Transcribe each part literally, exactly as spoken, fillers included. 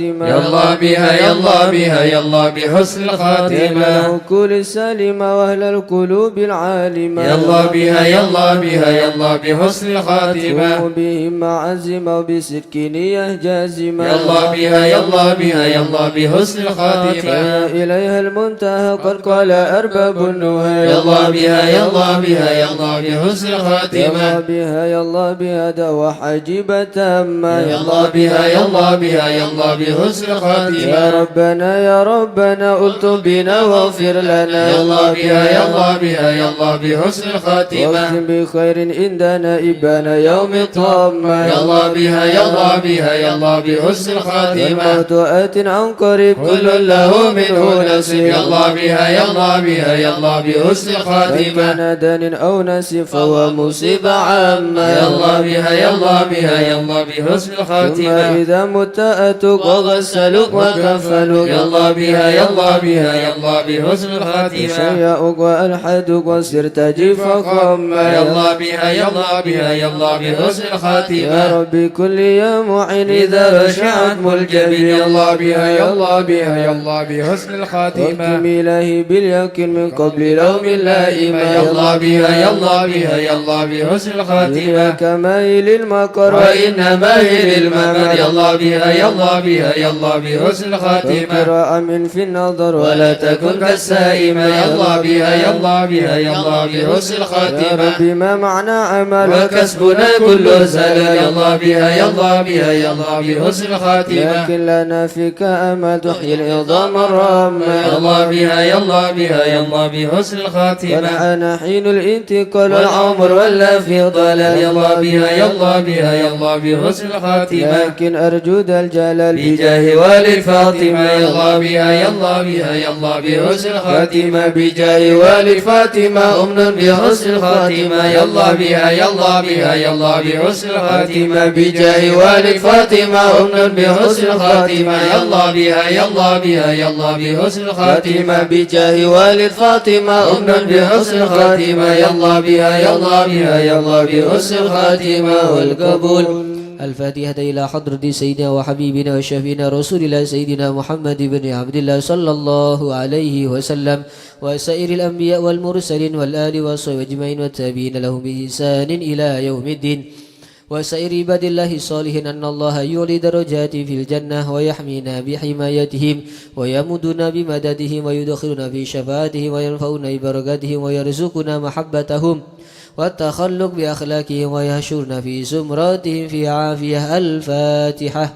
يا الله بها، يا الله بها، يا الله بحسن الخاتمة. أهل العقول السالمة وأهل القلوب العالمة. يا الله بها، يا الله بها، يا الله بحسن الخاتمة. قوموا بهم معازم وبصدق نية جازمة. يا الله بها، يا الله بها، يا الله بحسن الخاتمة. إليها المنتهى قد قال أرباب النهى. يا الله بها، يا الله بها، يا الله بحسن الخاتمة. يا الله بها، يا الله بها دعوة عجيبة تامة. يا الله بها، يا الله بها، يا الله بحسن الخاتمة. يا ربنا، يا ربنا، ألطف بنا واغفر لنا. يا الله بها، يا الله بها، يا الله بحسن الخاتمة. واختم بخير عند نائبنا يوم الطامة. يا الله بها، يا الله بها، يا الله بحسن الخاتمة. والموت آت عن قريب، كل له منه نصيب. يا الله بها، يا الله بها، يا الله بحسن الخاتمة. فإن كان دين أو نصيب فهو مصيبة عامة. يا الله بها، يا الله بها، يا الله بحسن الخاتمة. ثم إذا مت أتوك وغسلوك وكفنوك. يا الله بها، يا الله بها، يا الله بحسن الخاتمة. شيعوك وألحدوك وصرت جيفا خما. يا الله بها، يا الله بها، يا الله بحسن الخاتمة. يا ربي كن لي يا معين إذا رشحت ملجبين. يا الله بها، يا الله بها، يا الله بحسن الخاتمة. واختم إلهي باليقين من قبل لوم اللائمة. يا الله بها، يا الله بها، يا الله بحسن الخاتمة. دنيا كمائل المقر وإنما هي للممر. يا الله بها، يا الله بها، يا الله بحسن الخاتمة. فكر أمن في النظر ولا تكن كالسائمة. يا الله بها، يا الله بها، يا الله بحسن الخاتمة. يا ربي ما معنا عمل وكسبنا كله زلل. يا الله بها، يا الله بها، يا الله بحسن الخاتمة. لكن لنا فيك أمل تحيي العظام الرامة. يا الله بها، يا الله بها، يا الله بحسن الخاتمة. قد حان حين الانتقال والعمر ولى في ضلال. يا الله بها، يا الله بها، يا الله بحسن الخاتمة. لكن أرجو ذا الجلال بجاه والد فاطمة. يا الله بها، يا الله بها، يا الله بحسن الخاتمة. بجاه والد فاطمة أمن بحسن الخاتمة. يا الله بها، يا الله بها، يا الله بحسن الخاتمة. بجاه والد فاطمة أمن بحسن الخاتمة. يا الله بها، يا الله بها، يا الله بحسن الخاتمة. بجاه والد فاطمة أمن بحسن الخاتمة. يا الله بها، يا الله بها، يا الله بحسن الخاتمة والقبول. الفاتحة إلى حضرة سيدنا وحبيبنا وشفيعنا رسول الله سيدنا محمد بن عبد الله صلى الله عليه وسلم وسائر الأنبياء والمرسلين والآل والصحب أجمعين والتابعين لهم بإحسان إلى يوم الدين. وسائر عباد الله الصالحين أن الله يعلي درجاتهم في الجنة ويحمينا بحمايتهم ويمدنا بمددهم ويدخلنا في شفاعتهم وينفعنا ببركاتهم ويرزقنا محبتهم والتخلق بأخلاقهم ويحشرنا في زمرتهم في عافية. الفاتحة.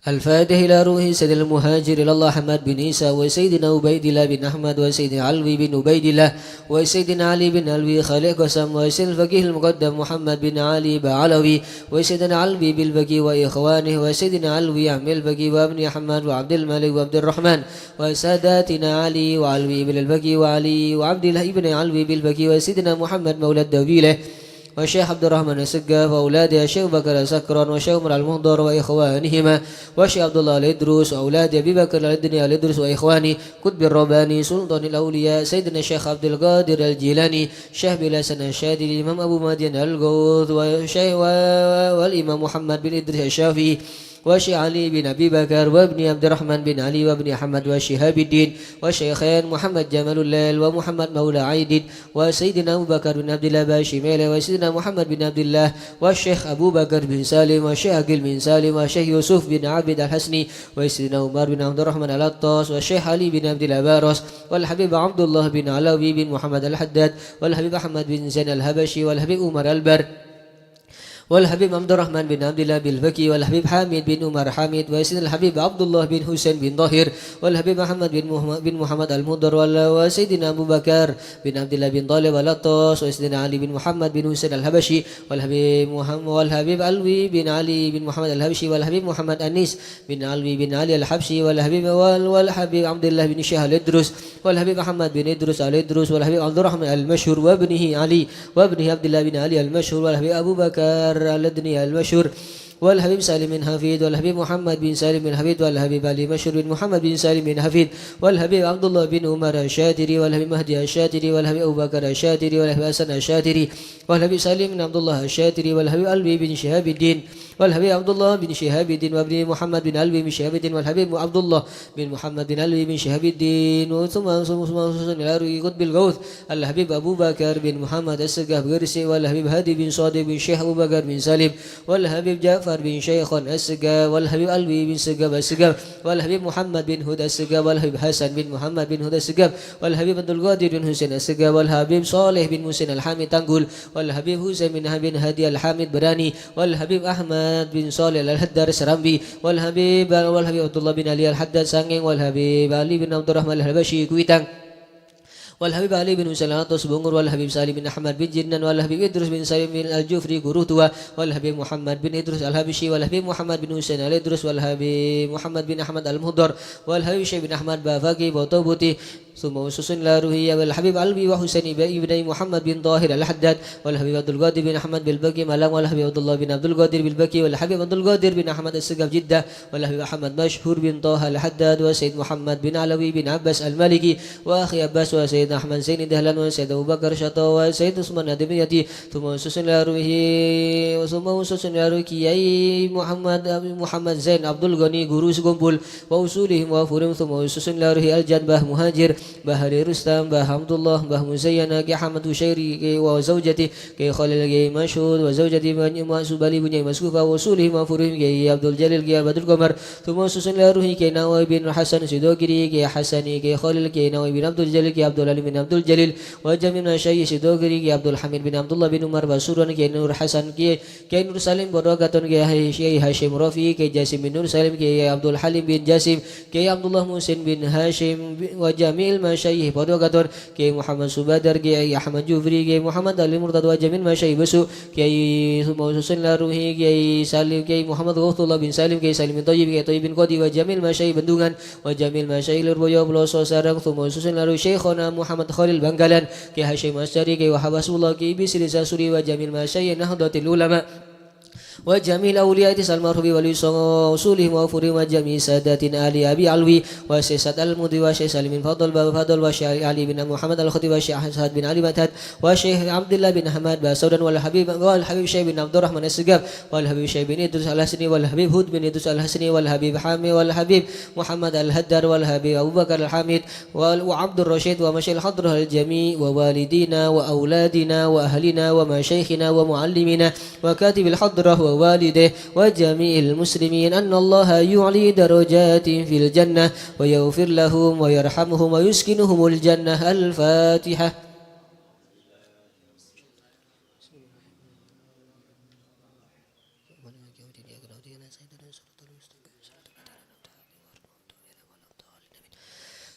الفاتح إلى روح سيد المهاجر إلى الله أحمد بن عيسى وسيدنا عبيد الله بن أحمد وسيدنا علوي بن عبيد الله وسيدنا علي بن علوي خالق قسم وسيد الفقيه المقدم محمد بن علي بعلوي وسيدنا علوي بالبقي وإخوانه وسيدنا علوي عم البقي وابن أحمد وعبد الملك وعبد الرحمن وساداتنا علي وعلوي بن البقي وعلي وعبد الله بن علوي بالبقي وسيدنا محمد مولى الدويلة والشيخ عبد الرحمن السقاف وأولاده الشيخ بكر السكران والشيخ عمر المهضر وإخوانهما والشيخ عبد الله الإدروس وأولاده أبي بكر الدنيا الإدروس وإخوانه قطب الرباني سلطان الأولياء سيدنا الشيخ عبد القادر الجيلاني الشيخ بلال حسن الشاذلي الإمام أبو مدين الغوث والشيخ و-، والإمام محمد بن إدريس الشافعي والشيخ علي بن أبي بكر وابن عبد الرحمن بن علي وابن أحمد وشهاب الدين والشيخين محمد جمال الليل ومحمد مولى عيد وسيدنا أبو بكر بن عبد الله باشي ميلي وسيدنا محمد بن عبد الله والشيخ أبو بكر بن سالم والشيخ عقيل بن سالم والشيخ يوسف بن عابد الحسني وسيدنا عمر بن عبد الرحمن العطاس والشيخ علي بن عبد الله باروس والحبيب عبد الله بن علوي بن محمد الحداد والحبيب أحمد بن زين الحبشي والحبيب عمر البر والحبيب عبد الرحمن بن عبد الله بالفقي والحبيب حامد بن عمر حامد وسيدنا الحبيب عبد الله بن حسين بن طاهر والحبيب محمد بن محمد، بن محمد المضر وال-، وسيدنا أبو بكر بن عبد الله بن طالب الأطاس وسيدنا علي بن محمد بن حسين الحبشي والحبيب محمد، والحبيب علوي بن علي بن محمد الحبشي والحبيب محمد أنيس بن علوي بن علي الحبشي والحبيب وال-، والحبيب عبد الله بن شيخ الإدرس والحبيب محمد بن إدرس الإدرس والحبيب عبد الرحمن المشهور وابنه علي وابنه عبد الله بن علي المشهور والحبيب أبو بكر الأدني المشهور والحبيب سالم بن حفيد، والحبيب محمد بن سالم بن حفيد، والحبيب علي مشهور بن محمد بن سالم بن حفيد، والحبيب عبد الله بن عمر الشاطري، والحبيب مهدي الشاطري، والحبيب أبو بكر الشاطري، والحبيب حسن الشاطري، والحبيب سالم بن عبد الله الشاطري، والحبيب علوي بن شهاب الدين، والحبيب عبد الله بن شهاب الدين، وابن محمد بن علوي بن شهاب الدين، والحبيب عبد الله بن محمد بن علوي بن شهاب الدين، ثم، ثم، ثم، ثم إلى روح قطب الغوث الحبيب أبو بكر بن محمد السقاف قرسي، والحبيب هادي بن صادق بن شيخ أبو بكر بن سالم، والحبيب جعفر بن شيخان السقاف، والحبيب علوي بن سقاف السقاف، والحبيب محمد بن هود السقاف، والحبيب حسن بن محمد بن هود السقاف، والحبيب عبد القادر بن حسين السقاف، والحبيب صالح بن محسن الحامد تنقل، والحبيب حسين بن، بن هادي الحامد براني، والحبيب أحمد بن صالح الحداد سرامبي، والحبيب، والحبيب عبد الله بن علي الحداد سانقينغ، والحبيب علي بن عبد الرحمن الحبشي كويتانغ، والحبيب علي بن حسين الأطرس بونغور، والحبيب سالم بن أحمد بن جنان، والحبيب إدريس بن سالم بن الجفري غروتوا، والحبيب محمد بن إدريس الحبشي، والحبيب محمد بن حسين الإدريس، والحبيب محمد بن أحمد المهدر، والحبيب شيخ بن أحمد بافاكي بوتوبوتي، ثم خصوص إلى روحي والحبيب علوي وحسين ابني محمد بن طاهر الحداد، والحبيب عبد القادر بن أحمد بالبكي مالانغ، والحبيب عبد الله بن عبد القادر بالبكي، والحبيب عبد القادر بن أحمد السقاف جدة، والحبيب أحمد مشهور بن طه الحداد، وسيد محمد بن علوي بن عباس المالكي، وأخي عباس، وسيد أحمد زين دهلان، وسيد أبو بكر شطة، وسيد عثمان الدمياطي، ثم خصوص إلى روحه، ثم خصوص إلى روح كياي محمد، محمد زين عبد الغني غرو سكومبول، وأصولهم وفروعهم، ثم خصوص إلى روح الجان باه مهاجر، باه علي رستم، باه عبد الله، باه مزينة، كياي أحمد بشيري، كياي وزوجته، كياي خليل، كياي مشهود، وزوجته، ما سوبالي بنياي مسكوفة، وأصولهم وفروعهم، كياي عبد الجليل، كياي بدر القمر، ثم خصوص إلى روح كياي نووي بن حسن سدوغري، كياي حسني، كياي خليل، كياي نووي بن عبد الجليل، كياي عبد العليم بن عبد الجليل، وجميع مشايخ سدوغري، كياي عبد الحميد بن عبد الله بن عمر باسورون، كياي نور حسن، كياي كياي نور سليم Pondokadhon, Kiyai Hasyim Rafi'i, Kiyai Jasim bin Nur Salim, Kiyai Abdul Halim bin Jasim, Kiyai Abdullah Muhsin bin Hasyim, bi-, wa jami'il masyayikh Pondokadhon, Kiyai Muhammad Subadar, Kiyai Ahmad Jufri, Kiyai Muhammad Ali Murtad, wa jami'il masyayikh Besuk, Kiyai Sumo Susun Laruhi, Kiyai Salim, Kiyai Muhammad Ghautullah bin Salim, Kiyai Salim bin Tayyib, Kiyai Tayyib bin Qadi, wa jami'il masyayikh Bendungan, wa jami'il masyayikh Lurboyo, Peloso, sareng Sumo Susun Laruhi, Syaikhona Muhammad Khalil Bangkalan, Kiyai Hasyim Asy'ari, Kiyai Wahab Rasulullah, Kiyai Bisri Sasuri, wa jami'il masyayikh Nahdlatil Ulama. Wa jami'il awliya Tisal Marhubi wali Songo usulihim wa furihim wa jami'i sadatin ali Abi Alwi wa Syekh Sa'd Al-Mudi wa Syekh Salim bin Fadl Baba Fadl wa Syekh Ali bin Muhammad Al-Khatib wa Syekh Sa'ad bin Ali Madhad wa Syekh Abdullah bin Ahmad Basaudan wal Habib, wal Habib Syekh bin Abdurrahman As-Segaf wal Habib Syekh bin Idris Al-Hasni wal Habib Hud bin Idris Al-Hasni wal Habib Hami wal Habib Muhammad Al-Haddar wal Habib Abu Bakar Al-Hamid wal, wa Abdul Rashid wa masyayikh hadrah al-jami' wa walidina wa auladina wa ahlina wa masyayikhina wa muallimina wa katibil hadrah wa walidih wa jami'il muslimin annallaha yu'li darajatihim fil jannah wa yaghfir lahum wa yarhamhum wa yuskinhumul jannah. Al-Fatihah.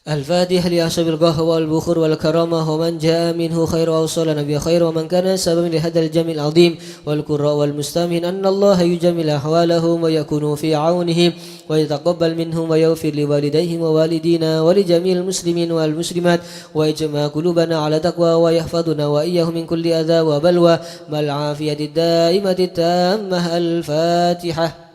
الفاتحة لأصحاب القهوة والبخور والكرامة ومن جاء منه خير وأوصلنا بخير ومن كان سببا لهذا الجمع العظيم والقراء والمستمعين أن الله يجمل أحوالهم ويكون في عونهم ويتقبل منهم ويغفر لوالديهم ووالدينا ولجميع المسلمين والمسلمات ويجمع قلوبنا على تقوى ويحفظنا وإياهم من كل أذى وبلوى مع العافية الدائمة التامة. الفاتحة.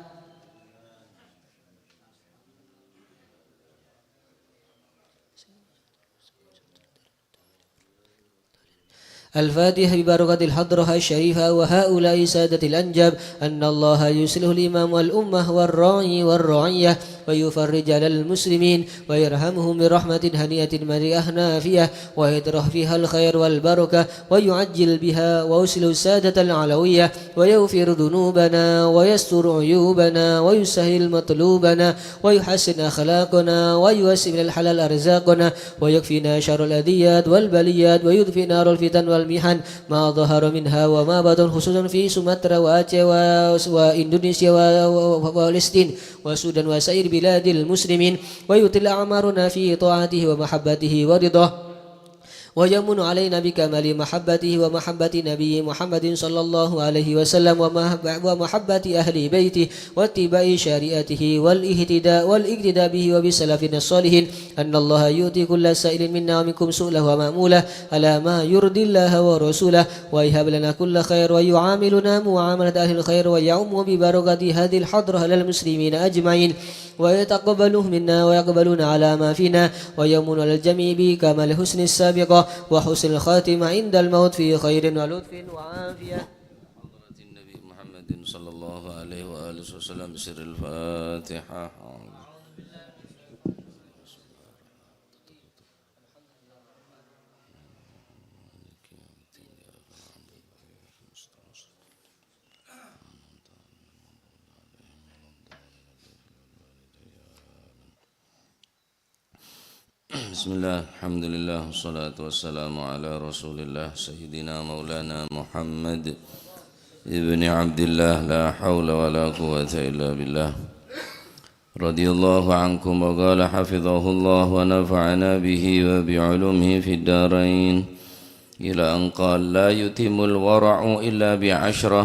الفاتحة ببركة الحضرة الشريفة وهؤلاء السادة الأنجاب أن الله يصلح الإمام والأمة والراعي والرعية ويفرج على المسلمين ويرحمهم برحمة هنيئة مريئة نافية ويطرح فيها الخير والبركة ويعجل بها ويصلح السادة العلوية ويغفر ذنوبنا ويستر عيوبنا ويسهل مطلوبنا ويحسن أخلاقنا ويوسع من الحلال أرزاقنا ويكفينا شر الأذيات والبليات ويطفئ نار الفتن والمحن ما ظهر منها وما بطن خصوصا في سومترا وآتشي و-، وإندونيسيا و-، و-، وفلسطين والسودان وسائر بلاد المسلمين ويطيل أعمارنا في طاعته ومحبته ورضاه. ويمن علينا بكمال محبته ومحبة نبيه محمد صلى الله عليه وسلم ومحب-، ومحبة أهل بيته واتباع شريعته والاهتداء والاقتداء به وبسلفنا الصالحين أن الله يؤتي كل سائل منا ومنكم سؤله ومأموله على ما يرضي الله ورسوله، ويهب لنا كل خير، ويعاملنا معاملة أهل الخير، ويعم ببركة هذه الحضرة على المسلمين أجمعين، ويتقبله منا ويقبلنا على ما فينا، ويمن على الجميع بكمال حسن السابقة وحسن الخاتمة عند الموت في خير ولطف وعافية. حضرة النبي محمد صلى الله عليه وآله وسلم بسر الفاتحة. بسم الله، الحمد لله، والصلاة والسلام على رسول الله سيدنا مولانا محمد ابن عبد الله، لا حول ولا قوة إلا بالله. رضي الله عنكم، وقال حفظه الله ونفعنا به وبعلومه في الدارين، إلى أن قال: لا يتم الورع إلا بعشرة.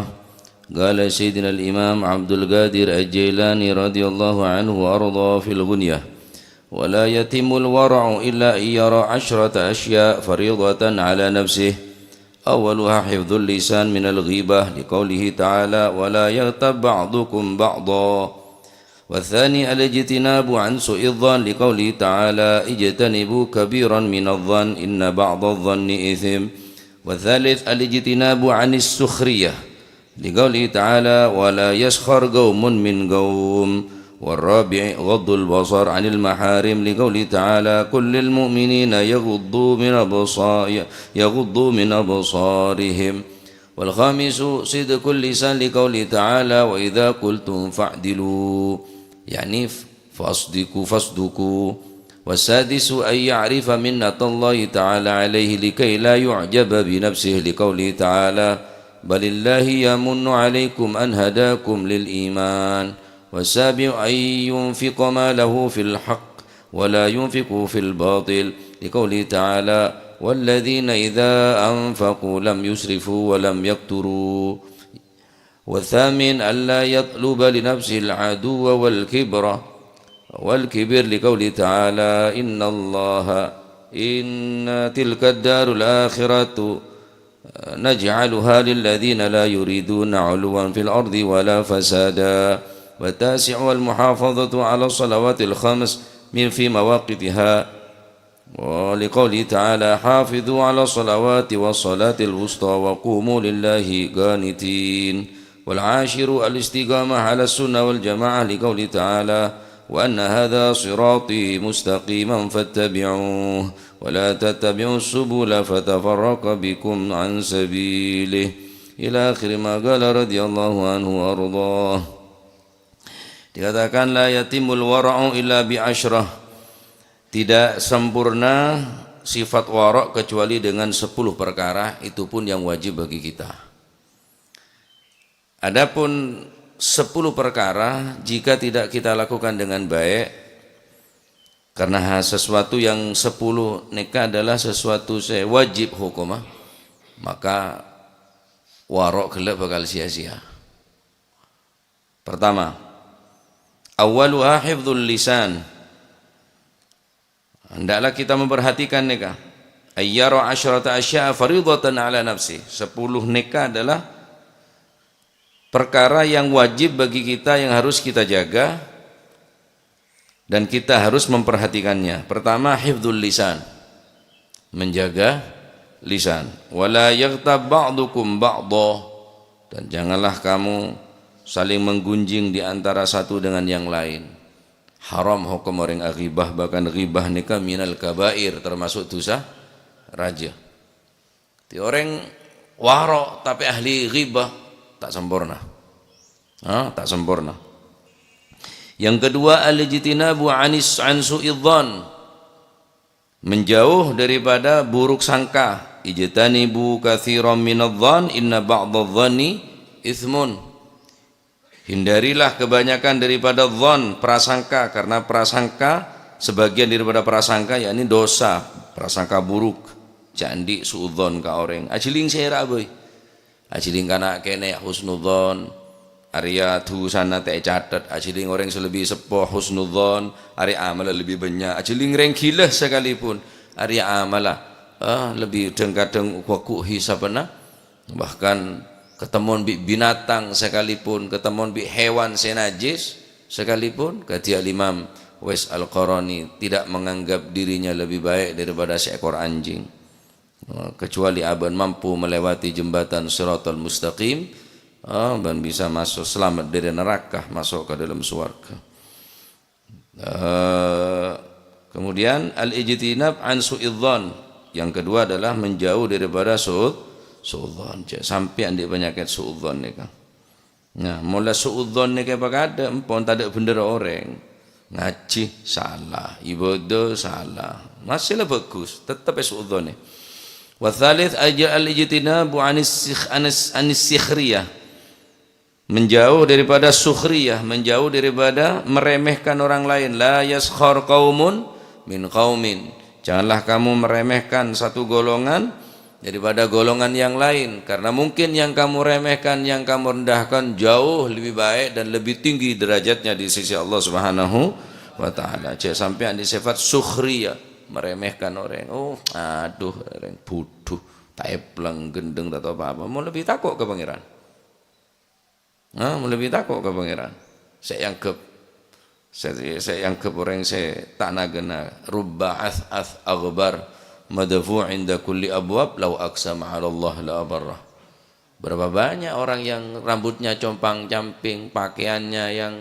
قال سيدنا الإمام عبد القادر الجيلاني رضي الله عنه وأرضاه في الغنية: ولا يتم الورع إلا أن يرى عشرة أشياء فريضة على نفسه. أولها حفظ اللسان من الغيبة، لقوله تعالى: ولا يغتب بعضكم بعضا. والثاني الاجتناب عن سوء الظن، لقوله تعالى: اجتنبوا كبيرا من الظن إن بعض الظن إثم. والثالث الاجتناب عن السخرية، لقوله تعالى: ولا يسخر قوم من قوم. والرابع غض البصر عن المحارم، لقوله تعالى: قل للمؤمنين يغضوا من أبصار-، يغضوا من أبصارهم. والخامس صدق اللسان، لقوله تعالى: وإذا قلتم فاعدلوا، يعني فاصدقوا، فاصدقوا. والسادس أن يعرف منة الله تعالى عليه لكي لا يعجب بنفسه، لقوله تعالى: بل الله يمن عليكم أن هداكم للإيمان. والسابع أن ينفق ماله في الحق ولا ينفق في الباطل، لقوله تعالى: والذين إذا أنفقوا لم يسرفوا ولم يقتروا. والثامن ألا يطلب لنفسه العدو والكبر، والكبر، لقوله تعالى: إن الله، إن تلك الدار الآخرة نجعلها للذين لا يريدون علوا في الأرض ولا فسادا. والتاسع المحافظة على الصلوات الخمس من في مواقتها، ولقوله تعالى: حافظوا على الصلوات والصلاة الوسطى وقوموا لله قانتين. والعاشر الاستقامة على السنة والجماعة، لقوله تعالى: وأن هذا صراطي مستقيما فاتبعوه ولا تتبعوا السبل فتفرق بكم عن سبيله. إلى آخر ما قال رضي الله عنه وأرضاه. Dikatakan, لا يتم الورع إلا بعشرة. Tidak sempurna sifat wara' kecuali dengan sepuluh perkara, itu pun yang wajib bagi kita. Adapun sepuluh perkara, jika tidak kita lakukan dengan baik, karena ha-, sesuatu yang sepuluh nèka adalah sesuatu sè wajib hukumma, maka wara' ghellâ' bhâkal sia-sia. Pertama, awwaluha hifdzul lisan. Hendaklah kita memperhatikan nèka. Ayyara asyrata asya'a faridatan ala nafsi. Sepuluh nèka adalah perkara yang wajib bagi kita, yang harus kita jaga dan kita harus memperhatikannya. Pertama, hifdzul lisan. Menjaga lisan. Wala yaghtab ba'dukum ba'dha. Dan janganlah kamu saling menggunjing di antara satu dengan yang lain. Haram hukum orèng aghibah, bahkan ghibah nèka minal kabair, termasuk dosa rajâ. Dhâddhi orèng wara' tapè ahli ghibah, ta' samporna. Ha, ta' samporna. Yang kedua, al-ijtinabu anis, an su'idzan. Menjauh daripada buruk sangka. Ijtanibu katsiran minadh-dhon, inna ba'dadh-dhonni itsmun. Hindarilah kebanyakan daripada dhon, prasangka, karena prasangka, sebagian daripada prasangka, yakni dosa, prasangka buruk. Jhâ' andi' su'udzon ka orèng. Ajhâling sèra, bhâi. Ajhâling ka na' kènè' husnudzon. Arèya dhusana ta' ècatet, ajhâling orèng sè lebbi seppo husnudzon, arèya amalla lebbi bânnya', ajhâling rèng ghilâ sakalèpon, arèya amalla, eh, lebbi dhâng-kadhâng ghuwâ ghu' hisabbhâ. Bahkan katemmon bi' binatang sakalèpon, katemmon bi' hèwan sè najjhis sakalèpon, kadhi Al-Imam Uwais Al-Qarani tidak menganggap dirinya lebih baik daripada seekor anjing. Eh, kecuali abâ'na mampu melewati jembatan Shiratal Mustaqim, eh, bân bisa maso' selamat dari neraka, maso' ka dâlem sowarghâ. Eh, kemudian al-ijtinab an su'idzan. Yang kedua adalah menjauh daripada su'ud-, su'udzan. Jhâ' sampè' andi' panyakèt su'udzan nèka. Nah, mola su'udzon nèka èpakadhâ, empon tadâ' bhendher orèng. Ngajhi salah, ibadah salah. Masih la bagus, tetep è su'udzonè. Wa tsalits ajal al-ijtinabu anis sikh-, anis, anis sikhriyah. Menjauh daripada sukhriyah, menjauh daripada meremehkan orang lain. La yaskhar qaumun min qaumin. Janganlah kamu meremehkan satu golongan daripada golongan yang lain, karena mungkin yang kamu remehkan, yang kamu rendahkan jauh lebih baik dan lebih tinggi derajatnya di sisi Allah Subhanahu wa Ta'ala. Jhâ' sampèyan di sifat sukhriyah, meremehkan orang. Oh, aduh, orang bodoh, taepleng, gendeng, atau apa-apa. Mau lebih tako' ka Pangeran. Nah, lebbi tako' ka Pangèran. Sè èangghep, sè, sè èangghep orèng sè ta' na-ghâna. "Rubba ath'ath aghbar madfu' inda kulli abwab, law aqsama 'ala Allah la abarrah." Berapa banyak orang yang rambutnya compang-camping, pakaiannya yang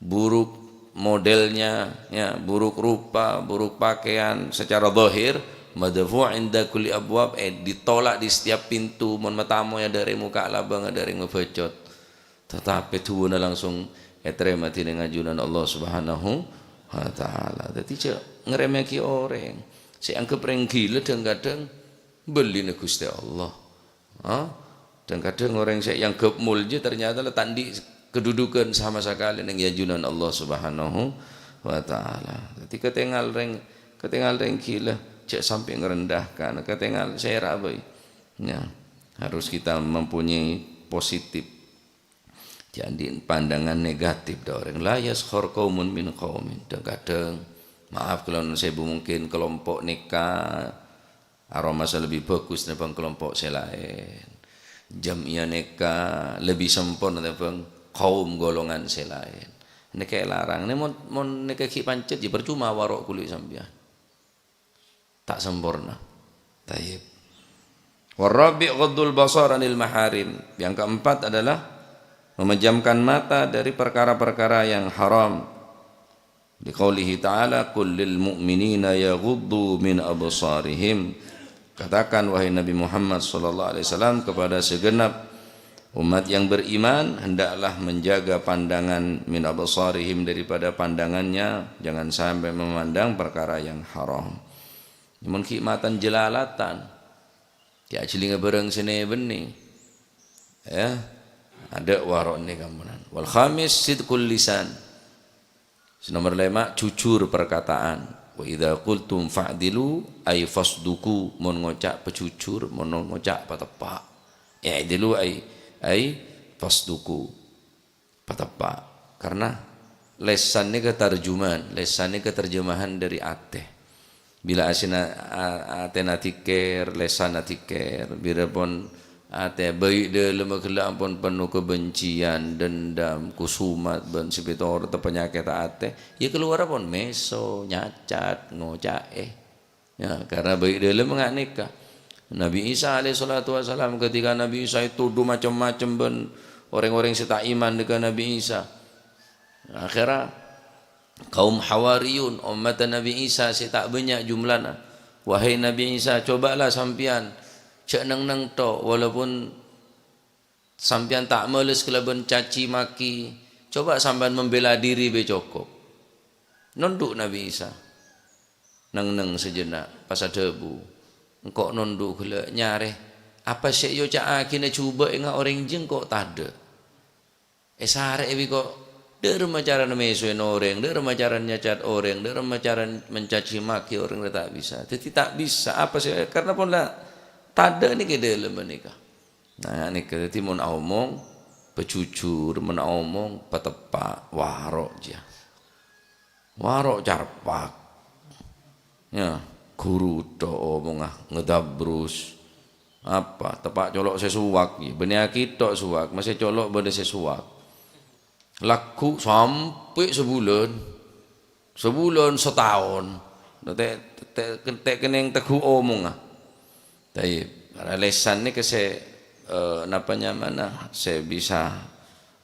buruk modelnya, ya, buruk rupa, buruk pakaian secara zahir, madfu' inda kulli abwab, eh, ditolak di setiap pintu, mon matamoy adâ' rèng mokka' labâng, adâ' rèng mabâcot. Tatapè du'ana langsung ètarèma dhinèng ajunan Allah Subhanahu wa Ta'ala. Dhâddhi, jhâ' ngaremèyaghi orèng. Sè èangghep rèng ghilâ dhâng-kadhâng bellina Ghustè Allah. Ha? Dhâng-kadhâng orèng sè èangghep molja ternyata la ta' andi' kedudukan sama sekali neng ajunan Allah Subhanahu wa Ta'ala. Dhâddhi katèngal rèng, katèngal rèng ghilâ, jhâ' sampè' ngrendahkan, katèngal sèra bhâi. Ya, harus kita mempunyai positif. Jhâ' andi' pandangan negatif dâ' orèng. "La yaskhar qaumun min qaumin." Dhâng-kadhâng, maaf, kaulâ nu'un sèbu, mungkin kelompok nèka aromasa lebbi bhâghus tèmbhâng kelompok sè laèn. Jam'iyah nèka lebbi sempurna tèmbhâng kaum golongan sè laèn. Nèka èlarang. Nè mon, mon nèka ghi' pancèt, ya parcoma waro' kulâ sampèyan. Ta' sempurna. Tayyib. Warabi' ghaddul basar anil maharim. Yang keempat adalah memejamkan mata dari perkara-perkara yang haram. Liqaulihi ta'ala, "Qul lil mu'minina yaghuddu min absarihim." Katakan, wahai Nabi Muhammad sallallahu alaihi wasallam, kepada segenap umat yang beriman, hendaklah menjaga pandangan, min absarihim, daripada pandangannya, jangan sampai memandang perkara yang haram. Mon ghi' matan jelalatan, ghi' ajhilingngaghi bhârâng sè nè-bânnè. Ya, adâ' waro'na kamponan. Wal khamis, sidqul lisan. Sè nomer lèma', jujur perkataan. "Wa idza qultum fa'dilu," ay fasduqu, mon ngoca' pajujur, mon ngoca' pateppa'. "I'dilu," ay, ay fasduqu, pateppa'. Karena lèsan nèka tarjuman, lèsan nèka terjemahan dari atè. Bilâ asèna, a-, atèna dhikir, lèsanna dhikir. Bilâ pon atè bâi' dâlemma ghellâ' ampon penno kebencian, dendam, khusumat, bân sè pètoro' panyakèt atè, ya kalowara pon mèso, nyacat, ngoca'è. Ya, karena bâi' dâlemma nga' nèka. Nabi Isa alaihi salatu wassalam, ketika Nabi Isa ètodhu macem-macem bân orèng-orèng sè ta' iman dâ' ka Nabi Isa. Akhèrra kaum Hawariyun, ommatta Nabi Isa sè ta' bânnya' jumlana, "Wahai Nabi Isa, cobalah sampèyan jhâ' neng-neng to, walaupun sampèyan ta' males kalabân caci maki, coba sampèyan membela diri bhâi cokop." Nondhu' Nabi Isa. Neng-neng sajhânna', pas adhâbu, "Engko' nondhu' ghellâ' nyarè, apa sè èoca'aghina jhubâ' ènga' orèng jiyâ engko' tadâ'." Èsarè'è bi' ko', dâ' remma carana mèsoè orèng, dâ' remma carana nyacat orèng, dâ' remma carana mencaci maki orèng, ta' bisa. Dhâddhi ta' bisa, apa sè, karena pon la tadâ' nèka è dâlemma nèka. Nah, nèka dhâddhi mon aomong, pajhujhur, men omong pateppa', waro' jiya. Waro' carpak. Ya, ghuru tho' omongnga ngedabrus. Apa? Teppa' colo' sè suwak. Ya, bânnè akito suwak, masè colo' bâdâ sè suwak. Lagghu' sampè' sabulân. Sabulân, sataon. Te', te', te' kennèng tegghu' omongnga. Tayyib. Lèsan nèka sè, eh, napa nyamana? Sè bisa,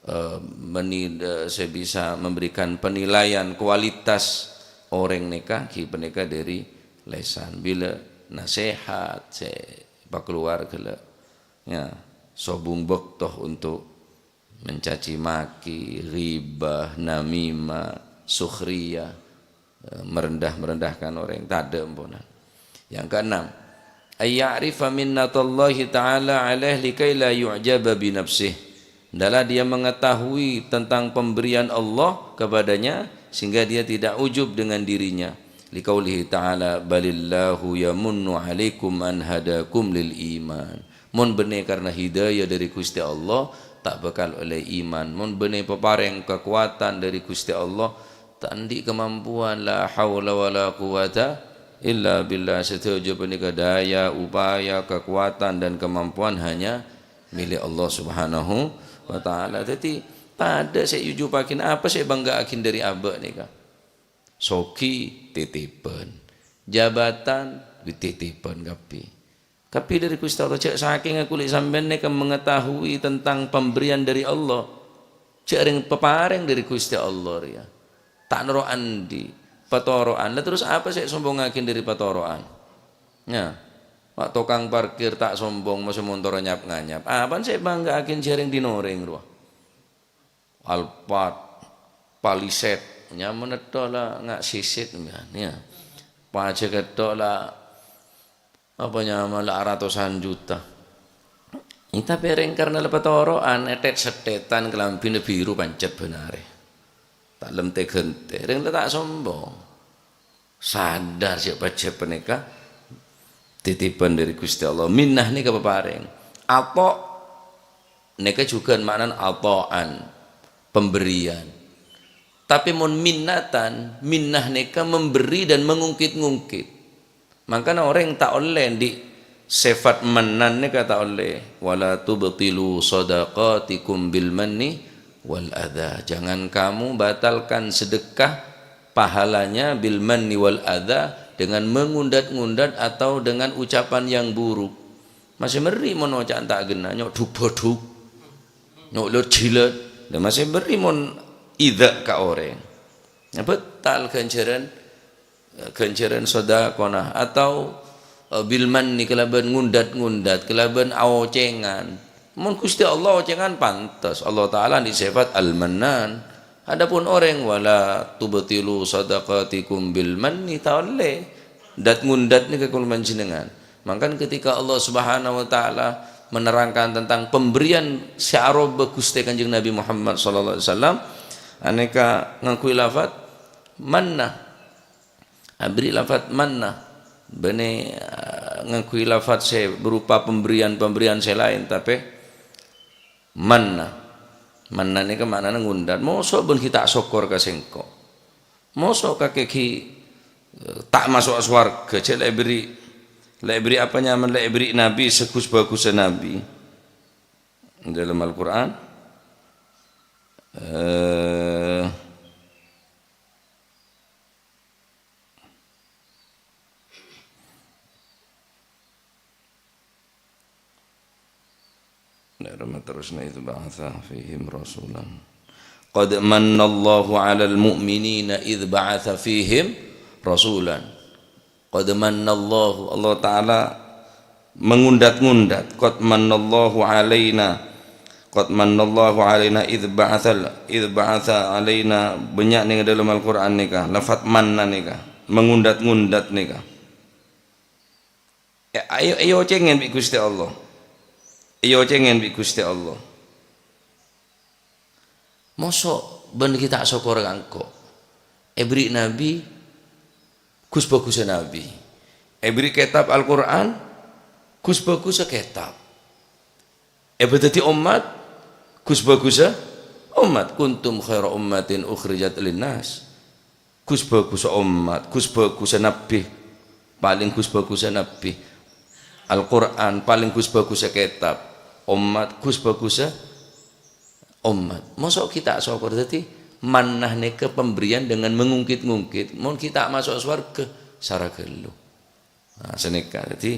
eh, meni-, eh, sè bisa memberikan penilaian kualitas orèng nèka, ghi panèka dhâri lèsan. Bilâ nasèhat sè èpakaluar ghellâ', ya, sobung bâkto untuk mencaci maki, ghibah, namimah, sukhriyah, eh, merendah-merendahkan orang, tadâ' emponan. Yang keenam, ayya'rifa minnatallahi ta'ala alaih likai la yu'jaba binafsih. Hendaklah dia mengetahui tentang pemberian Allah kepadanya, sehingga dia tidak ujub dengan dirinya. Liqaulihi ta'ala, "Balillahu yamunnu 'alaikum an hadakum lil iman." Mon bânnè karna hidayah dhâri Ghustè Allah, ta' bhâkal ollè iman. Mon bânnè paparèng kakowadhân dhâri Ghustè Allah, ta' andi' kamampowan, la haula wala quwwata illa billah. Sadhâjâ panèka daya, upaya, kakowadhân, dan kamampowan hanya milik Allah Subhanahu wa Ta'ala. Dhâddhi, tadâ' sè èujubbhâghi, apa sè èbângga'aghi dhâri abâ' nèka? Soghi, titipân. Jabatan, titipân kabbhi. Kabbhi dhâri Ghustè Allah. Jhâ' sakènga kulâ sampèyan nèka mengetahui tentang pemberian dhâri Allah. Jhâ' rèng paparèng dhâri Ghustè Allah rèya. Ta' noro' andi', patoro'an. Lah terros apa sè èsombongngaghi dhâri patoro'an? Nya, wa' tokang parkir ta' sombong, masè montorra nyap-nganyap. Apana sè èbângga'aghi jhâ' rèng dinorèng rowa? Alphard, Palisade, nyamana tho la nga' sisit, ya. Pajhâ ketto la, apa nyama, la ratusan juta. Tapè rèng karna la patoro'an, ètèt-sètètan, kalambhina biru pancet bân arè. Ta' lem tè-ghântè, rèng la ta' sombong. Sadar jhâ' pajhât panèka titipân dhâri Ghustè Allah. Minnah nèka paparèng. Ata' nèka jhughân ma'nana ata'an, pemberian. Tapè mon minnatan, minnah nèka memberi dan mengungkit-ngungkit. Mangkana orèng ta' ollè andi' sèfat mannan nèka ta' ollè. "Wala tubtilu shadaqatikum bil manni wal adza." Jangan kamu batalkan sedekah pahalanya bil manni wal adza, dengan mengundat-ngundat atau dengan ucapan yang buruk. Masè mèrri' mon oca'na ta' ghenna, nyo' dhuk-bhâdhuk, nyo' lèt-jhilèt. Lah masè mèrri' mon idza ka orèng. Nah, batal ghânjhârân, ghânjhârân sodakona, atau, eh, bil manni, kalabân ngundat-ngundat, kalabân aocèngan. Mon Ghustè Allah ocèngan pantes, Allah Ta'ala andi' sèfat Al-Mannan. Adapun orèng, "Wala tubtilu shadaqatikum bil manni," ta' ollè. Dat-ngundat nèka kaulâ panjhennengngan. Mangkana ketika Allah Subhanahu wa Ta'ala menerangkan tentang pemberian sè aroba Ghustè Kanjeng Nabi Muhammad sallallahu alaihi wasallam, anèka ngangghuy lafat manna. Abèrri' lafat manna. Bânnè, eh, ngangghuy lafat sè berupa pemberian-pemberian sè laèn, tapè manna. Manna nèka ma'nana ngundat. Moso' bâ'na ghi' ta' sokkor ka sèngko'? Moso' kakè ghi', eh, ta' maso'a sowarghâ, jhâ' la èbèrri', la èbèrri' apa nyamana, la èbèrri' nabi sè ghus-bhâghussâ nabi. Dâlem Al-Qur'an, eh, Nèka terrosna, "Idz ba'atsa fihim rasulan." "Qad mannallahu 'alal mu'minina idz ba'atsa fihim rasulan." Qad mannallahu, Allah Ta'ala mengundat-ngundat. "Qad mannallahu 'alaina." "Qad mannallahu 'alaina idz ba'atsal, idz ba'atsa 'alaina." Bânnya' nèng dâlem Al-Qur'an nèka, lafat manna nèka, mengundat-ngundat nèka. E-, ayo, èocèngè bi' Ghustè Allah. Èocèngè bi' Ghustè Allah. Moso' bâ'na ghi' ta' sokkor ka engko'? Èbèrri' nabi, ghus-bhâghussâ nabi. Èbèrri' kètab Al-Qur'an, ghus-bhâghussâ kètab. Èbâdâddhi ommat, Gus-bagussa ommat, "Kuntum khaira ummatin ukhrijat linnas." Gus-bagussa ommat, gus-bagussa nabbhi. Palèng gus-bagussa nabbhi. Al-Qur'an, palèng gus-bagussa kètab. Ommat, gus-bagussa ommat. Mosok ghi' ta' sokor? Dhâddhi, mannah nèka pemberian dengan mengungkit-ngungkit. Mon ghi' ta' maso' sowarghâ, sara ghâllu. Nah, sanèka. Dhâddhi,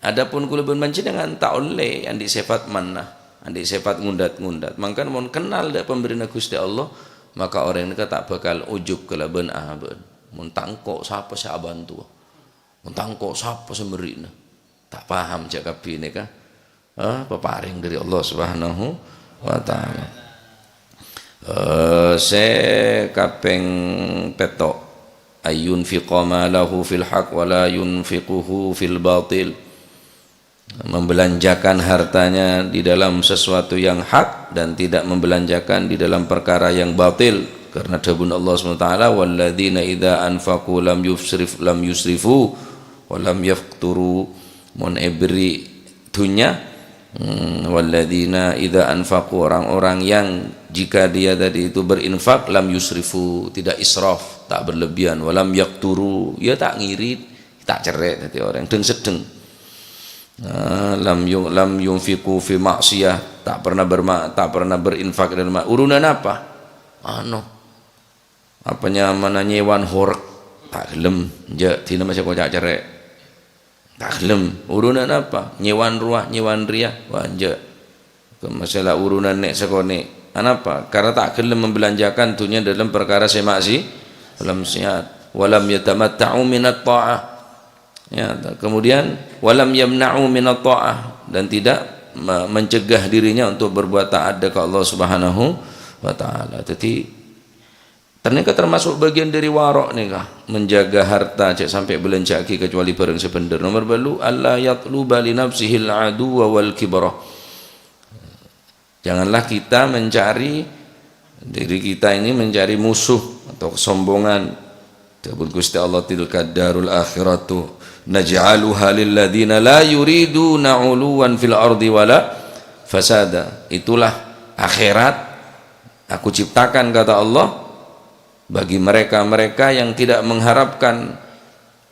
adapun kaulâ bân panjhennengan ta' ollè andi' sèfat mannah, andi' sèfat ngundat-ngundat. Mangkana mon kennal dâ' pemberianna Ghustè Allah, maka orèng nèka ta' bhâkal ujub kalabân abâ'na. "Mon ta' engko', sapa sè abhântowa? Mon ta' engko', sapa sè mèrri'na?" Ta' paham jâ' kabbhi nèka. Eh, paparèng dâri Allah Subhanahu wa Ta'ala. Eh, sè kapèng pètto', "Ayyunfiqa malahu fil haq wa la yunfiquhu fil batil." Membelanjakan hartanya di dalam sesuatu yang hak dan tidak membelanjakan di dalam perkara yang batil. Karena dhâbuna Allah Subhanahu wa Ta'ala, "Walladzina idza anfaqu lam yusrif-, lam yusrifu wa lam yaqturu." Mon èberri' dhunnya, hmm, "Walladzina idza anfaqu", orang-orang yang jika dia tadi itu berinfak, "lam yusrifu", tidak israf, tak berlebihan, "wa lam yaqturu", ya ta' ngirit, ta' cerrè' dhâddhi orèng dhâng-seddhâng. Nah, "lam yu-, lam yunfiqu fi ma'siyah", tak pernah berma-, tak pernah berinfak dalam ma-, urunan apa? Anu, apa nyamana nyèwan horek? Ta' ghellem, enjâ', dina masè koca' cerrè'. Ta' ghellem. Urunan apa? Nyèwan rowa, nyèwan rèya. Wah, enjâ'. Ke masalah urunan nè' sakonè'. Anapa? Karena ta' ghellem membelanjakan dhunnya dalam perkara sè maksi-, maksiat. "Wa lam yatamatta'u minat tha'ah." Ya, ta-, kemudian, "Wa lam yamna'u minat tha'ah." Dan tidak me-, mencegah dirinya untuk berbuat taat ke Allah Subhanahu wa Ta'ala. Jadi, Ternyata termasuk bagian dari waro' nèka, menjaga harta, jhâ' sampè' bâlânjhâ'aghi kecuali bhârâng sè bhendher. Nomor bâllu', "Alla yatluba li nafsihil aduwwa wal kibra." Janganlah kita mencari, diri kita ini mencari musuh atau kesombongan. Dhâbuna Ghustè Allah, "Tilka darul akhiratu naj'aluha lil ladzina la yuriduna 'uluwan fil ardi wala fasada." Itulah akhirat Aku ciptakan, kata Allah, bagi mereka-mereka yang tidak mengharapkan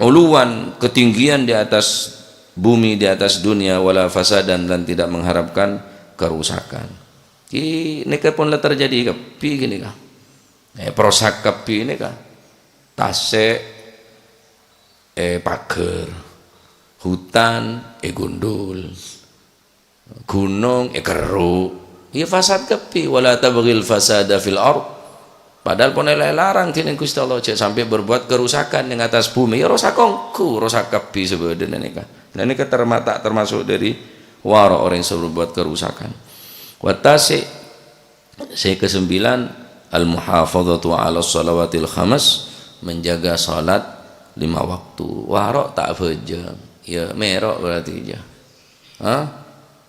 uluwan, ketinggian di atas bumi, di atas dunia, wala fasadan, dan tidak mengharapkan kerusakan. Ki-, nèka pon la terjadi kabbhi ghânèka. Eh, perosak kabbhi nèka. Tasè', eh, pager. Hutan, eh, gundul. Ghunong èkerru', ya fasad kabbhi, "Wala tabghil fasada fil ard." Padahal pon èla-, èlarang dhinèng Ghustè Allah, jhâ' sampè' berbuat kerusakan nèng attas bhumè. Ya rosak ongghu, rosak kabbhi sabâdhâna nèka. Nah, nèka terma-, ta' termasuk dâri waro' orèng sè berbuat kerusakan. Wattasi', sè kasembilan, al-muhafadzatu 'ala shalawatil khams, menjaga salat lima waktu. Waro' ta' abhâjâng. Ya, mèro' berarti, ya. Hah?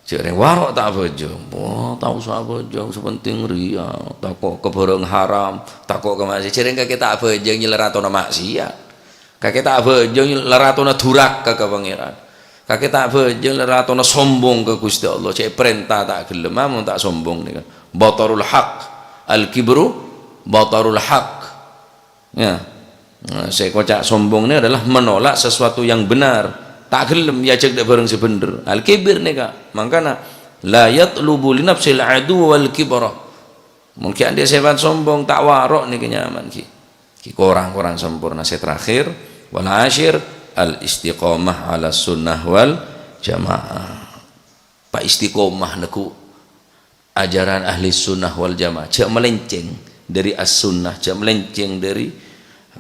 Jhâ' rèng waro' ta' abhâjâng. Wah, ta' osa abhâjâng, sè pentèng rèya. Tako' ka bhârâng haram, tako' ka maksiat. Jhâ' rèng kakè ta' abhâjâng nyèlèratona maksiat. Kakè ta' abhâjâng nyèlèratona duraka ka Pangèran. Kakè ta' abhâjâng nyèlèratona sombong ka Ghustè Allah. Jhâ' èparènta ta' ghellem, amon ta' sombong nèka. Batarul haq. Al-kibru batarul haq. Ya. Nah, sè èkoca' sombong ini adalah menolak sesuatu yang benar. Ta' ghellem èajhâk dâ' bhârâng sè bhendher. Al-kibir nèka. Mangkana, "La yatlubu li nafsil adu wal kibra." Mungkin andi' sèfat sombong, ta' waro' nèka nyaman, ghi. Ghi korang-korang sempurna. Sè terakhir, wal ashir, al-istiqamah 'ala sunnah wal jamaah. Pa istiqomah neggu' ajaran ahli sunnah wal jamaah. Jhâ' melenceng dâri as-sunnah, jhâ' melenceng dâri,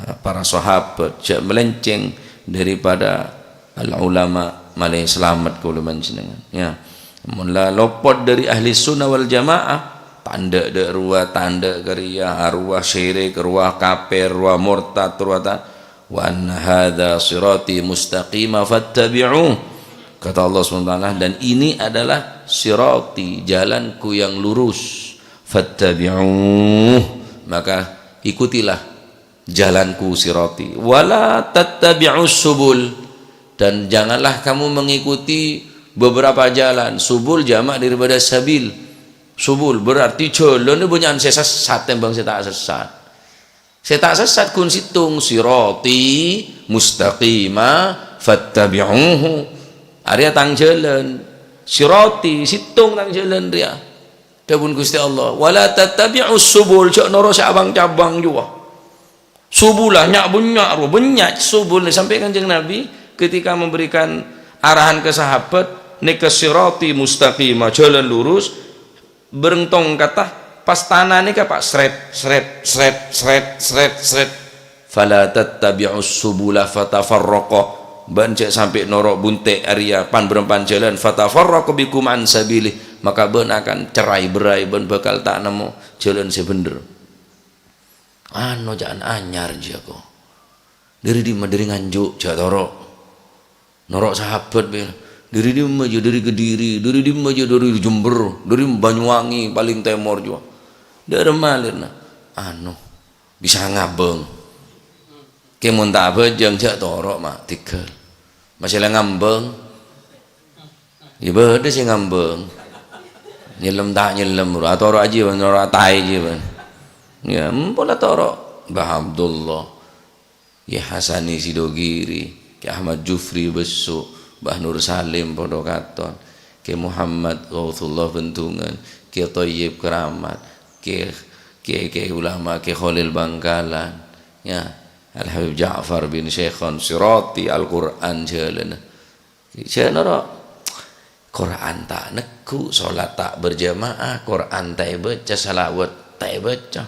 eh, para sahabat, jhâ' melenceng daripada al-ulama, malè salamet kaulâ panjhennengngan. Ya. Mon la lopot dâri ahli sunnah wal jamaah, tandhâ dâ' rowa, tandhâ ka rèya, rowa syirik, rowa kafir, rowa murtad, rowa ta-, "Wa anna hadza sirati mustaqima fattabi'uh." Kata Allah subhanahu wa taala, "Dan ini adalah sirati, jalanku yang lurus. Fattabi'uh, maka ikutilah jalanku, sirati. Wa la tattabi'us subul, dan janganlah kamu mengikuti beberapa jalan." Subul jamak daripada sabil. Subul berarti jhâlân bânnya'an sè sessat tèmbhâng sè ta' sessat. Sè ta' sessat ghun sèttong, "Sirati mustaqima fattabi'uhu." Arèya tang jhâlân. Sirati, sèttong tang jhâlân rèya. Dhâbuna Ghustè Allah, "Wa la tattabi'us subul," jhâ' noro' sè abang-cabang jiyâ. Subula nya'-bânnya' rowa, bânnya' subul sampè' Kanjeng Nabi ketika memberikan arahan ke sahabat, "Nèka sirati mustaqima, jhâlân lurus," bâreng tongkatta, pas tana nèka, Pak, sret, sret, sret, sret, sret, sret. "Fala tattabi'us subula fatafarraqa." Bân jhâ' sampè' noro' bunte' arèya pan-bârâmpan jhâlân, "fatafarraqa bikum an sabilih," maka bân akan cerai-berai, bân bhâkal ta' nemmo jhâlân sè bhendher. Ano jhâ'ân anyar jiyâ ko. Dhâri dimma? Dhâri Nganjuk, jhâ' toro'. Noro' sahabat bhâi. Dhâri dimma jiyâ? Dhâri Kediri. Dhâri dimma jiyâ? Dhâri Jember. Dhâri Banyuwangi, palèng tèmor jiyâ. Dhâremma lèrna? Ano, bisa ngambâng. Kè mon ta' abhâjâng, jhâ' toro', ma' tèghâl. Masè la ngambâng. Yâ bâdâ sè ngambâng. Nyellem ta' nyellem, ro atoro' ajiyâ, bân, ro ataè jiyâ, bân. Yâ, empo la toro'. Mbah Abdullah, Kè Hasani Sidogiri, Kè Ahmad Jufri Besso, Mbah Nur Salim padâ katon, Kè Muhammad Ghautsullah Bendungan, Kè Thayyib Keramat, Kè, Kè, Kè Ulama, Kè Kholil Bangkalan, yâ, Al Habib Ja'far bin Syekhon Sirati, Al-Qur'an jhâlânna. Jhâ' noro'. Qur'an ta' neggu', sholat ta' berjamaah, Qur'an ta' èbâca, shalawat ta' èbâca.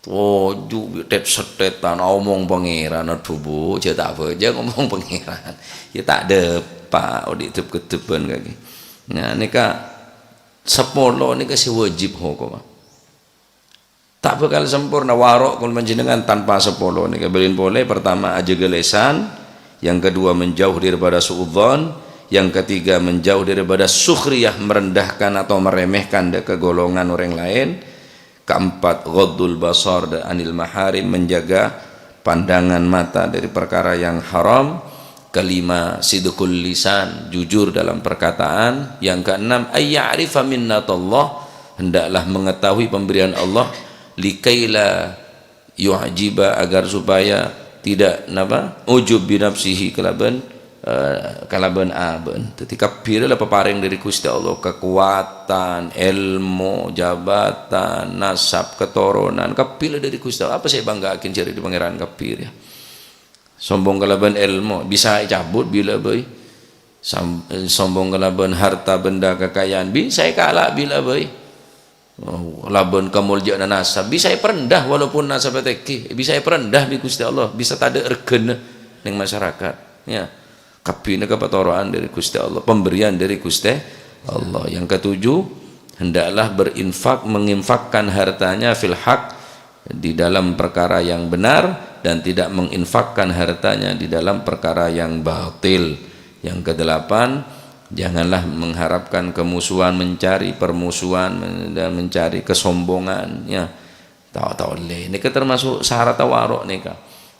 Toju' bi' tèt-sètètan, omong Pangèran, adhu, Bu, jhâ' ta' abhâjâng omong Pangèran. Yâ ta' dâpa', odi' dep-keddebbhân kakè. Nah, nèka sapolo nèka sè wajib hokomma. Ta' bhâkal samporna waro' kaulâ panjhennengngan tanpa sapolo nèka. Bâlin polè, pertama, ajâgâ lèsan. Yang kedua, menjauh daripada su'udzon. Yang ketiga, menjauh daripada sukhriyah, merendahkan atau meremehkan dâ' ka golongan orèng laèn. Keempat, ghaddul basar da-, anil maharim, menjaga pandangan mata dari perkara yang haram. Kelima, sidqul lisan, jujur dalam perkataan. Yang keenam, ayya'rifa minnatallah, hendaklah mengetahui pemberian Allah, likaila yu'jiba, agar supaya tidak, napa, ujub binafsihi, kalabân, eh, kalabân abâ'na. Dhâddhi, kabbhi la paparèng dâri Ghustè Allah, kekuatan, èlmo, jabatan, nasab, keturunan, kabbhi la dâri Ghustè Allah. Apa sè èbângga'aghi jârèya dâri Pangèran kabbhi rèya? Sombong kalabân èlmo, bisa ècabut bilâ bhâi. Sam-, sombong kalabân harta benda kekayaan, bisa èkala' bilâ bhâi. Oh, kalabân kamoljâ'ânna nasab, bisa èparendah walaupun nasabhâ tèngghi, bisa èparendah bi' Ghustè Allah, bisa tadâ' règhâna neng masyarakat. Ya. Kabbhina kapatoro'an dâri Ghustè Allah, pemberian dâri Ghustè Allah. Yang ketujuh, hendaklah berinfak, menginfakkan hartanya fil haq, di dalam perkara yang benar, dan tidak menginfakkan hartanya di dalam perkara yang batil. Yang kedelapan, janganlah mengharapkan kemusuhan, mencari permusuhan, men-, dan mencari kesombongan, ya. Ta', ta' ollè. Nèka termasuk syarat waro' nèka.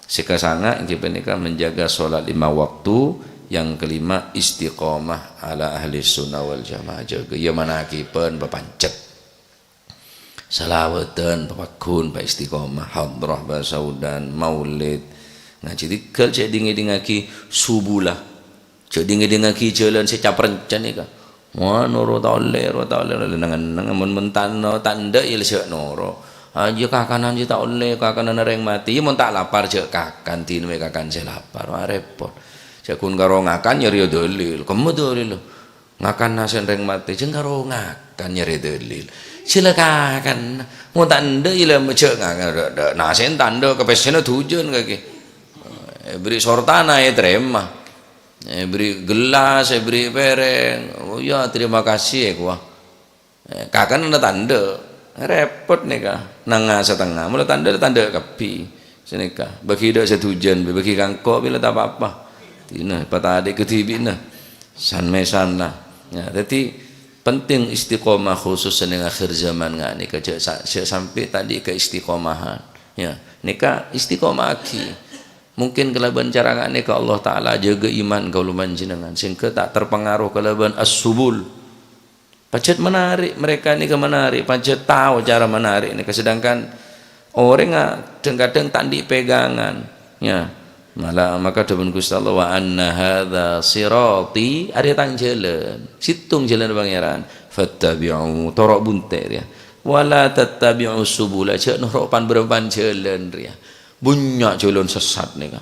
Sè kasanga' ènggi panèka menjaga sholat lima waktu. Yang kelima, istiqomah ala ahli sunnah wal jamaah. Jâgâ, ya, manakibân, papancet. Shalawatan, papagghun, paistiqomah, hadrah, basaudan, maulid, ngajhi dhikr, jhâ' ding-ngèdingngaghi subula. Jhâ' ding-ngèdingngaghi jhâlân sè caprèncèn nèka. Wah, noro' ta' ollè, ro ta' ollè, ollè neng-enneng, mon, mon ta' no-, ta' endâ', ya, jhâ' noro'. Ah, jhâ' kakanan jhâ' ta' ollè, kakanan orèng matè. Ya, mon ta' lapar, jhâ' kakan, dinah mè' kakan sè lapar. Wah, rèpot. Jhâ' ghun karo ngakan, ya, rèya dalil. Kemma dalil. Ngakan nasè orèng matè, jhâ' karo ngakan nyarè dalil. Sila kakan, mon ta' endâ' ilâ jhâ' ngakan, dâ', dâ', nasè ta' endâ', kapèssèna dhujân kakè. Èbherri' sortana ètarèma. Èbherri' gelas, èbherri' pèrèng. Oh ya, terima kasih ya, kowa. Eh, kakan ta' endâ'. Rèpot nèka. Nanga satengnga. Mula ta' endâ', ta' endâ' kabbhi. Sanèka, bâgi dâ' sadhujân, bâgi kangko' bilâ ta' pa-apa. Dinah, patadhi' kadhibi'na. San-mèsan la. Ya, dhâddhi penting istiqomah khusus neng akhir zaman nga' nèka, jhâ' sa-, jhâ' sampè' tadhi' kaistiqomahan. Ya, nèka istiqomahaghi. Mungkin kalabân cara nga' nèka Allah Ta'ala jâgâ iman kaulâ panjhennengan, sehingga ta' terpengaruh kalabân as-subul. Pajhât menarik, mereka nèka menarik, pajhât tao cara menarik nèka, sedangkan orèng, ah, dhâng-kadhâng ta' andi' pegangan. Ya, malah maka dhâbuna Ghustè Allah, "Wa anna hadza sirati," arèya tang jhâlân. Sèttong jhâlânna Pangèran. "Fattabi'u," toro' bunte' rèya. "Wa la tattabi'us subula," jhâ' noro' pan-bârâmpan jhâlân rèya. Bânnya' jhâlân sessat nèka.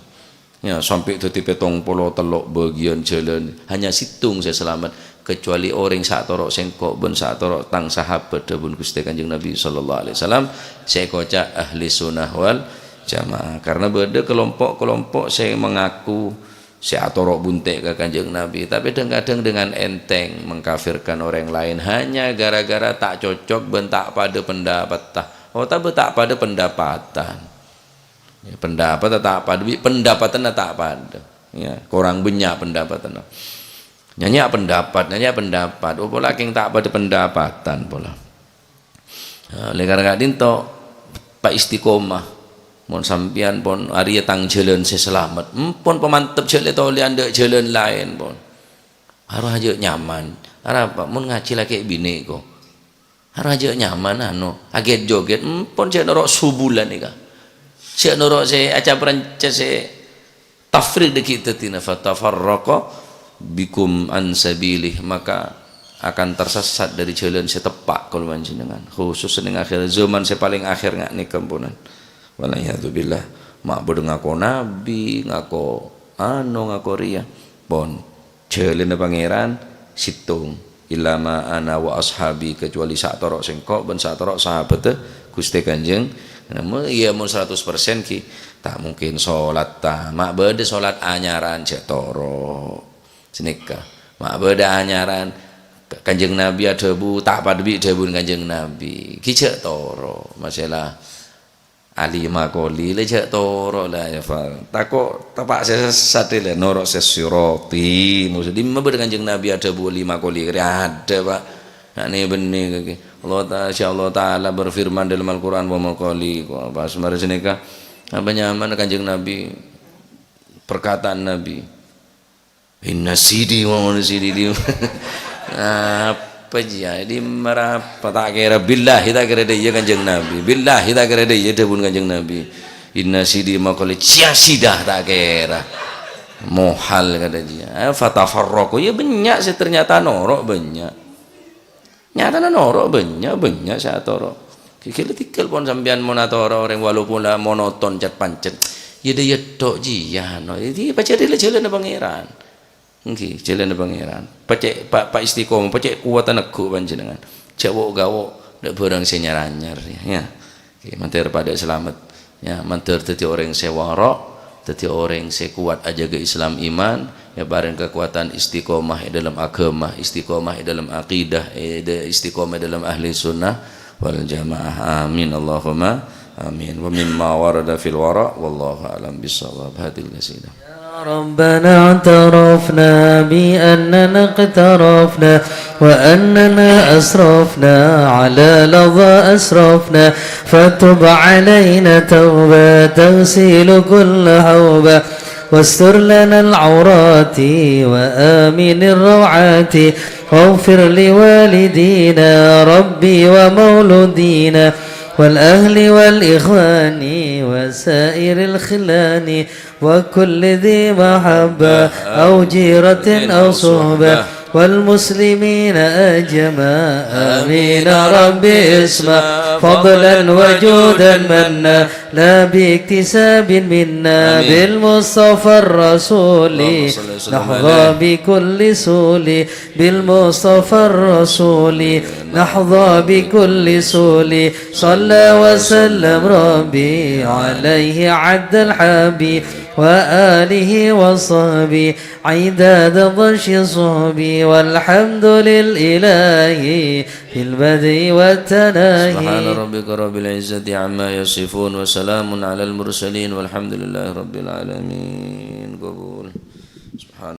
Ya, sampè' dhâddhi pèttong polo tello' bâgiyân jhâlân, hanya sèttong sè salamet, kecuali orèng sè atoro' sèngko' bân sè atoro' tang sahabat, dhâbuna Ghustè Kanjeng Nabi sallallahu alaihi wasallam, sè èkoca' ahli sunnah wal jamaah. Karena bâdâ kelompok-kelompok sè mengaku sè atoro' bunte' ka Kanjeng Nabi, tapi dhâng-kadhâng dengan enteng mengkafirkan orang lain hanya gara-gara ta' cocok bân ta' padâ pendapatta, otabâ ta' padâ pendapatan. Ya, pendapat ta' padâ, bi' pendapatanna ta' padâ. Ya, korang bânnya' pendapatanna. Nyanyi pendapat, nyanyi pendapat. Oh, pola kèng ta' padâ pendapatan pola. Nah, oleh karena ka'dinto, pa istiqomah. Mon sampèyan pon arèya tang jhâlân sè salamet. Empon pamantep jhâ' lè tolè andâ' jhâlân laèn pon. Harus ajâ' nyaman. Arapa? Mon ngajhi lakè' binè' ko. Harus ajâ' nyaman, anu, aget-joget, empon jhâ' noro' subulan nèka. Jhâ' noro' sè aca Prances sè tafriq dâgghi' dâddhina, "Fatafarraqa bikum an sabilih," maka akan tersesat dari jhâlân sè teppa' kaulâ panjhennengan, khusus neng akhir zaman sè palèng akhir nga' nèka, amponan. Wal iyadzu billah, ma' bâdâ ngako nabi, ngako anu, ngako rèya. Pon. Jhâlânna Pangèran sèttong, "Illa ma ana wa ashabi," kecuali sè atoro' sèngko' bân sè atoro' sahabatta Ghustè Kanjeng. Namun, iyâ, mon saratos persen ghi, ta' mungkin solat, ta'. Ma' bâdâ solat anyaran, jhâ' toro'. Sanèka. Ma' bâdâ anyaran, Kanjeng Nabi adhâbu, ta' padâ bi' dhâbuna Kanjeng Nabi. Ghi jhâ' toro'. Masalah Ali Makoli, la jhâ' toro' la, ya, Fal. Tako' teppa' sè sessat, la, noro' sè sirati. Maksud, dimma bâdâ Kanjeng Nabi adhâbu Ali Makoli, kèra adâ, Pak. Nah, nè bânnè, kè. Allah Ta-, sya Allah Ta'ala berfirman dalam Al-Quran, "Wa Makoli." Kok pas marè sanèka, apa nyamana Kanjeng Nabi, perkataan Nabi. Inna sidi wa inna sidi di. Apa jiyâ? Di marapa ta' kèra? Billahi ta' kèra dâ' iyâ Kanjeng Nabi. Billahi ta' kèra dâ' iyâ dhâbuna Kanjeng Nabi. Inna sidi maqali cia sida ta' kèra. Mohal kadâ' jiyâ. Eh, fatafarraqu. Ya bânnya' sè ternyata noro' bânnya'. Nyatana noro' bânnya', bânnya' sè atoro'. Ghi ghellâ' tèghâl pon sampèyan mon atoro' orèng walaupun la monoton cet-pancet. Yâ dâ' iyâ tok jiyâ, no. Jadi pajhât la jhâlânna Pangèran. Èngghi, jhâlânna Pangèran. Pècè' pa-, pa istiqomah, pècè' kowat neggu' panjhennengan. Jhâ' wo'-gawo' dâ' bhârâng sè nyar-anyar, ya. Oke, mandhâr padâ salamet. Ya, mandhâr dhâddhi orèng sè wara', dhâddhi orèng sè kowat ajâgâ Islam iman, ya, parèng kakowadhân istiqomah è dâlem aghâma, istiqomah è dâlem akidah, è dâ-, istiqomah è dâlem ahli sunnah wal jamaah. Amin, Allahumma amin. Wa mimma warada fil wara', wallahu a'lam bissawab. Hadil qasidah. يا ربنا اعترفنا بأننا اقترفنا وأننا أسرفنا على لظى أسرفنا فتب علينا توبة تغسل كل حوبة واستر لنا العورات وآمن الروعات واغفر لوالدينا ربي ومولودينا والأهل والإخوان وسائر الخلان وكل ذي محبة أو جيرة أو صحبة والمسلمين أجمع. آمين رب اسمع فضلا وجودا منا لا باكتساب منا آمين. بالمصطفى الرسول اللهم صل وسلم نحظى عليه. بكل سول بالمصطفى الرسول نحظى بكل سول صلى وسلم ربي عليه عد الحبيب وآله وصحبه عداد ضش صحبه والحمد للإله في البدء والتناهي. سبحان ربك رب العزة عما يصفون وسلام على المرسلين والحمد لله رب العالمين. قبول. سبحان